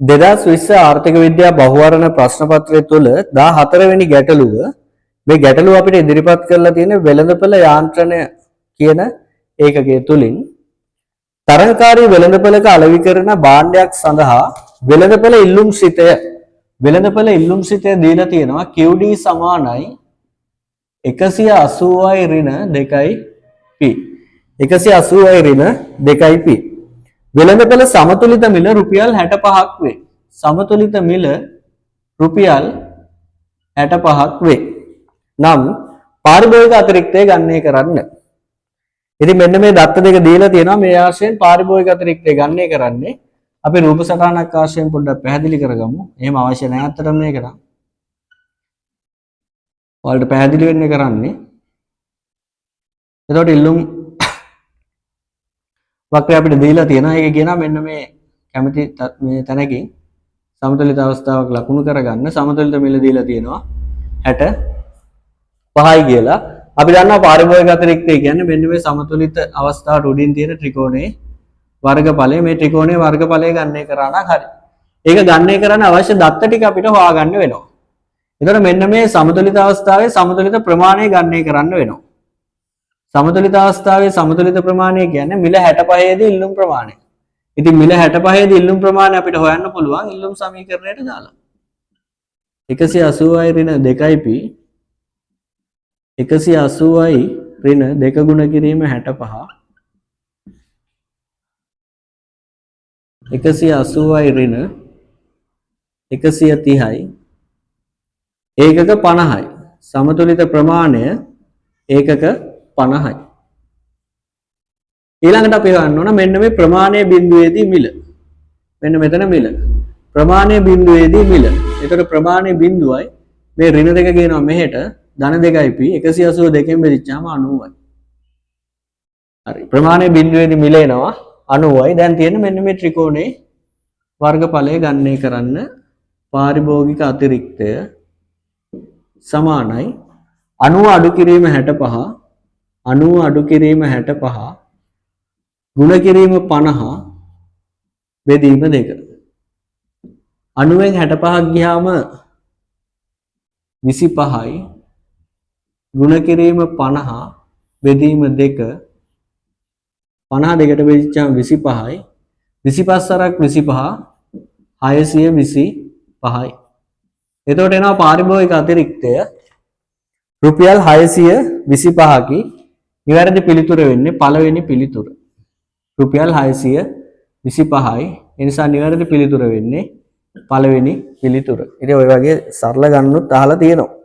2020 ආර්ථික විද්‍යා බහුවර්ණ ප්‍රශ්න පත්‍රය තුළ 14 වෙනි ගැටලුව. මේ ගැටලුව අපිට ඉදිරිපත් කරලා තියෙන වෙළඳපළ යාන්ත්‍රණය කියන ඒකකය තුලින් තරඟකාරී වෙළඳපළක අලෙවි කරන භාණ්ඩයක් සඳහා වෙළඳපළ ඉල්ලුම් සිතය දීලා තියෙනවා QD සමානයි 180යි ඍණ 2යි P. 180යි ඍණ 2යි P. වෙළඳපළ සමතුලිත මිල රුපියල් 65ක් වේ. සමතුලිත මිල රුපියල් 65ක් වේ. නම් පාරිභෝගික අතිරික්තය ගණනය කරන්න. ඉතින් මෙන්න මේ දත්ත දෙක දීලා තියෙනවා. මේ ආශ්‍රයෙන් පාරිභෝගික අතිරික්තය ගණනය කරන්නේ. අපි රූප සටහනක් ආශ්‍රයෙන් පොඩ්ඩක් පැහැදිලි කරගමු. එහෙම අවශ්‍ය නැහැ අත්තටම මේක නම්. ඔයාලට පැහැදිලි වෙන්න කරන්නේ. එතකොට ඉල්ලුම් වක්‍රය අපිට දීලා තියෙනවා. ඒක කියනවා මෙන්න මේ කැමති මේ තැනකින් සමතුලිත අවස්ථාවක් ලකුණු කරගන්න. සමතුලිත මිල දීලා තියෙනවා 65යි කියලා. අපි දන්නවා පාරිභෝගික අතිරික්තය කියන්නේ මෙන්න මේ සමතුලිත අවස්ථාවට උඩින් තියෙන ත්‍රිකෝණයේ වර්ගඵලය. මේ ත්‍රිකෝණයේ වර්ගඵලය ගණනය කරා නම් හරි. ඒක ගණනය කරන්න අවශ්‍ය දත්ත ටික අපිට හොයාගන්න වෙනවා. එතකොට මෙන්න මේ සමතුලිත අවස්ථාවේ සමතුලිත ප්‍රමාණය ගණනය කරන්න වෙනවා. සමතුලිත අවස්ථාවේ සමතුලිත ප්‍රමාණය කියන්නේ මිල 65 දී ඉල්ලුම් ප්‍රමාණය. ඉතින් මිල 65 දී ඉල්ලුම් ප්‍රමාණය අපිට හොයන්න පුළුවන් ඉල්ලුම් සමීකරණයට දාලා. 180යි ඍණ 2යි P 180යි ඍණ 2 ගුණ කිරීම 65 180යි ඍණ 130යි ඒකක 50යි. සමතුලිත ප්‍රමාණය ඒකක 50යි. ඊළඟට අපි හොයන්න ඕන මෙන්න මේ ප්‍රමාණය බිඳුවේදී මිල. මෙන්න මෙතන මිල. ප්‍රමාණය බිඳුවේදී මිල. එතකොට ප්‍රමාණය බිඳුවයි, මේ ඍණ දෙක ගේනවා මෙහෙට, ධන 2යි P 180 දෙකෙන් බෙදිච්චාම 90යි. හරි. ප්‍රමාණය බිඳුවේදී මිල එනවා 90යි. දැන් තියෙන්නේ මෙන්න මේ ත්‍රිකෝණයේ වර්ගඵලය ගණනය කරන්න. පාරිභෝගික අතිරික්තය සමානයි 90 අඩු කිරීම 65, 90 අඩු කිරීම 65 ගුණ කිරීම 50 බෙදීම 2. 90න් 65ක් ගියාම 25යි ගුණ කිරීම 50 බෙදීම 2. 50 දෙකට බෙදිච්චාම 25යි. 25 සරක් 25 625යි. එතකොට එනවා පාරිභෝගික අතිරික්තය රුපියල් 625කි. නිවැරදි පිළිතුර වෙන්නේ පළවෙනි පිළිතුර. රුපියල් 625යි. ඒ නිසා නිවැරදි පිළිතුර වෙන්නේ පළවෙනි පිළිතුර. ඉතින් ඔය වගේ සරල ගණනුත් අහලා තියෙනවා.